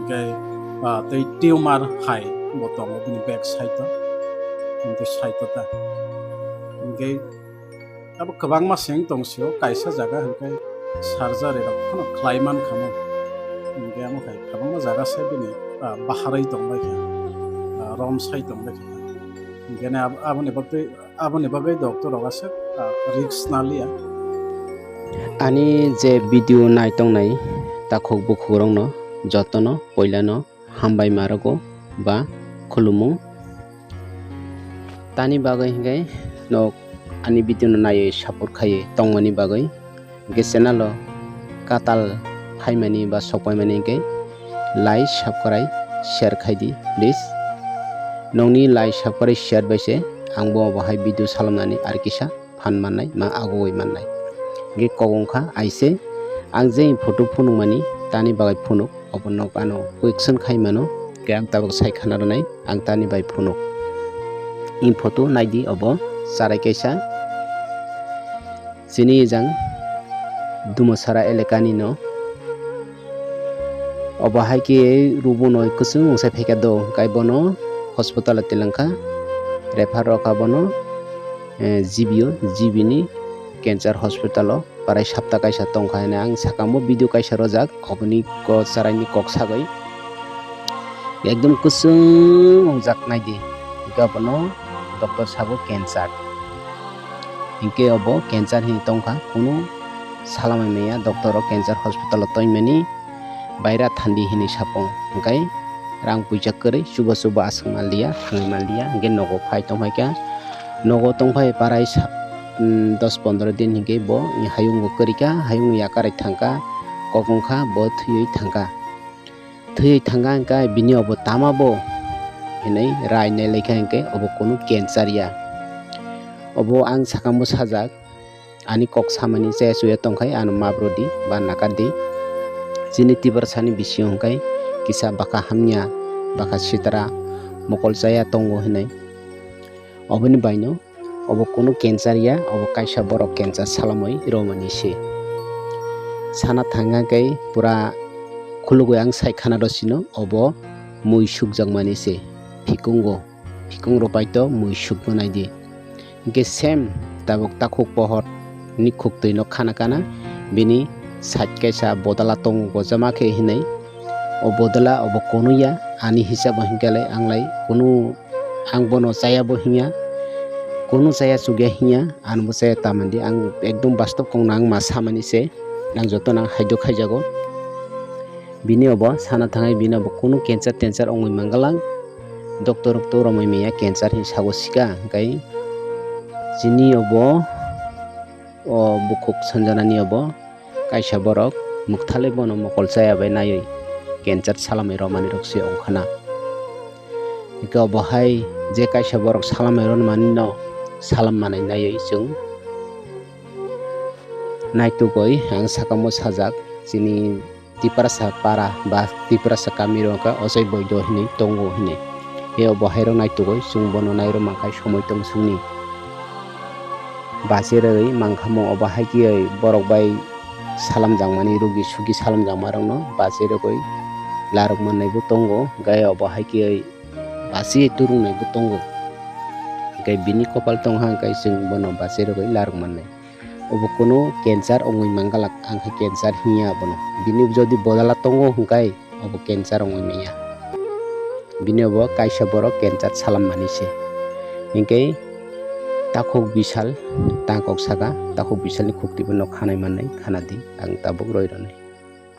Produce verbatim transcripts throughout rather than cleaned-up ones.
Hingke, ah, tei tumor hai bo tongo bini back side o, hingke side o ta. Hingke abo kwbangma seng tong sio, kaisa jaga hingke surgery rok phano khlai man kha mo. Hingke amo hai kwbangma jaga se bini, ah, baharwi tong lai kha, ah, rom sai tong lai kha. Hingke ne ab-, aboni bagwi Aboni bagwi doctor rok aswk, ah, risk na liya. Ani je video nai tongnai takhuk bukhukrokno jotono puilano hambai ma rwgo ba khulumung. Tani bagwi hwnkhe nok ani video no naiwi support khaiwi tongmani bagwi. Hingke channel o katal phaimani ba sokpaimani hingke like, subscribe, share khaidi please. Nokni like, subscribe, share bai se ang bo obo hai video salomnani ar kisa phan mannai, ma agugui mannai. Hingke kok wngkha aise ang je photo phunukmani tani bagwi phunuk obo nok ano question khai mano, hingke ang tabuk sai khana rwnai ang tani bai phunuk. I photo naidi obo charai kaisa. Chini jang Dumasara elekani no. Obo hai khe rubo no kwchwng wngsa phaikha do, hwnkhe bono hospital o twlang kha, refer rw kha bono, eh, G B o, G B ni cancer hospital o parai sapta kaisa tong kha hwnwi ang sakamo video kaisa rojak, oboni ko chwraini kok sagwi ekdom kwchwng wngjak naidi, hwnkhe abono doctor sabo cancer. Hinkhe obo cancer hinwi tongkha, kunu salamai maya doctor o cancer hospital o toimani baira thandi hinwi sapung. Hinkhe rang puisa kwrwi chuba chuba aswk manliya, thangwi manliya, hinkhe nogo phai tongphaikha. Nogo tongphai parai sa-, mm, dos pondro din hinkhe bo hayungo kwrwikha, hayung yakarwi thangkha, kok wngkha, bo thwiwi thangkha. Thwiwi thangkha hwnkhe bini obo tama bo hinwi rai nai laikha hwnkhe obo kunu cancer ya. Obo ang sakamo sajak, ani kok samani chaya chuya tongkhai ano map rwdi ba nakardi. Chini Tiprasani bisingo hwnkhe kisa bwkha hamya, bwkha sitra, mokol chaya tongo hinwi. Oboni baino obo kunu cancer ya, obo kaisa borok cancer salamwi romani se. Sana thangkha khe pura khulugwi ang sai khana rw sino, obo mui sukjakmani se. Phikungo, phikung rw paito mui sukma naidi. Hinkhe same tabuk takhuk pohor ni khuktwi no khana kana bini side kaisa bodala tongo gojama khe hinwi. O bodala obo kunu ya, ani hisabo hinkhe lai ang lai kunu ang bono chaya bo hinya, kunu chaya chukya hinya, ang bo chaya tamandi, ang ekdom bastop kongno ang ma samani se, ang jotono ang haidok khaijago. Bini obo sana thangwi bini obo kunu cancer tencer wngwi mangalang, doctor rok to romwi manya cancer hinwi sago sika, hwnkhe chini obo o bukhuk sanjanani obo kaisa borok mukthalwi bono mokol chaya bai naiwi cancer salamwi romani rok se wngkhana. Hwnkhe obo hai je kaisa borok salamwi romani no salam manwi naiwi chwng naitugwi ang sakamo sajak chini Tiprasa para ba Tiprasa kami rok wngkha Ojoy Boido hinwi tongo hinwi. He obo hai rok naitugwi chwng bono nai rw mankha somoi tong chwngni. Bachi rwgwi mankha mo obo hai khe borok bai salamjakmani, rugi sugi salamjakma rokno bachi rwgwi larwk mannai bo tongo, hwnkhe obo hai khe bachi turungnai bo tongo, hwnkhe bini kopal tongha hwnkhe chwng bono bachi rwgwi larwk mannai. Obo kunu cancer wngwi mangalak, ang khe cancer hinya abono, bini jodi bodala tongo hwnkhe obo cancer wngwi manya. Bini obo kaisa borok cancer salammani se. Hinkhe takhuk bisal, ta kok saka, takhuk bisalni khuktwi bono khanai mannai, khana di, ang tabuk roi rwnai.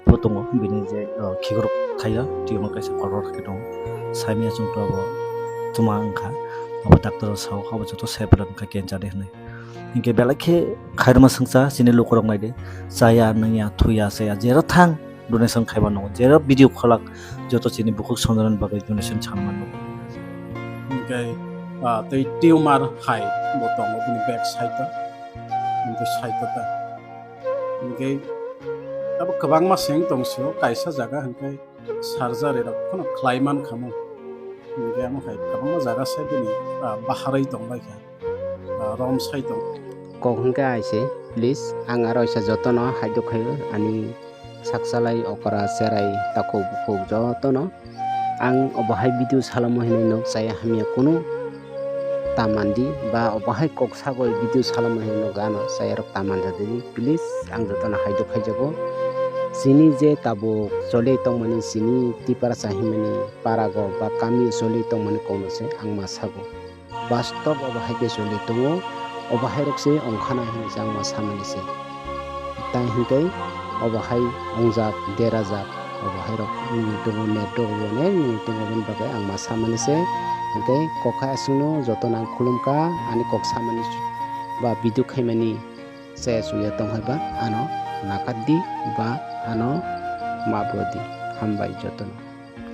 Bo tongo, bini je, o, khikrok khaio, tiyongma kaisa kotor khe tongo. Saimanya chwng tongo, tuma wngkha, abo doctor sao, abo joto separate wngkha cancer ni hwnwi. Hinkhe belai khe khairokma swngcha, chini lukurok naidi, chaya, nungya, thuya, chaya, jero thang, donation khaiba nango. Jero video kholak joto chini bukhuk sonjorani bagwi donation sanmano. Hinkhe, ah, tei tumor hai bo tongo bini back side o. Hinkhe side o ta. Hinkhe abo kwbangma seng tong sio, kaisa jaga hinkhe surgery rok phano khlai man kha mo. Hinkhe amo hai kwbangma jaga se bini, ah, baharwi tong lai kha, ah, rom sai tong. Kok hinkhe aise, please, ang aro isa jotono haidok khaio ani Sakchalai okra cherai takhuk bukhuk jotono ang obohai video salamo hinwi no chaya hamya kunu ta mandi ba obohai kok sagoi video salamo hinwi no gano chayarok ta manja dini. Please ang jotono haiduk khaijago. Chini je tabuk choli tongmani chini Tiprasa himani parago ba kami choli tongmani kokno se ang ma sago. Bastob obo hai khe choli tongo, obo hai rok se ongkhana hinwi se ang ma samani se. Tai hinkhe obo hai ongjak, derajak, obo hai rok nungwi tongo, net rok bo onek nungwi tongo, aboni bagwi ang ma samani se. Hinkhe kokha aswkno jotono ang khulumkha, ani kok samani ba video khaimani chaya chuya tong hai ba ano nakardi ba ano map rwdi. Hambai jotono.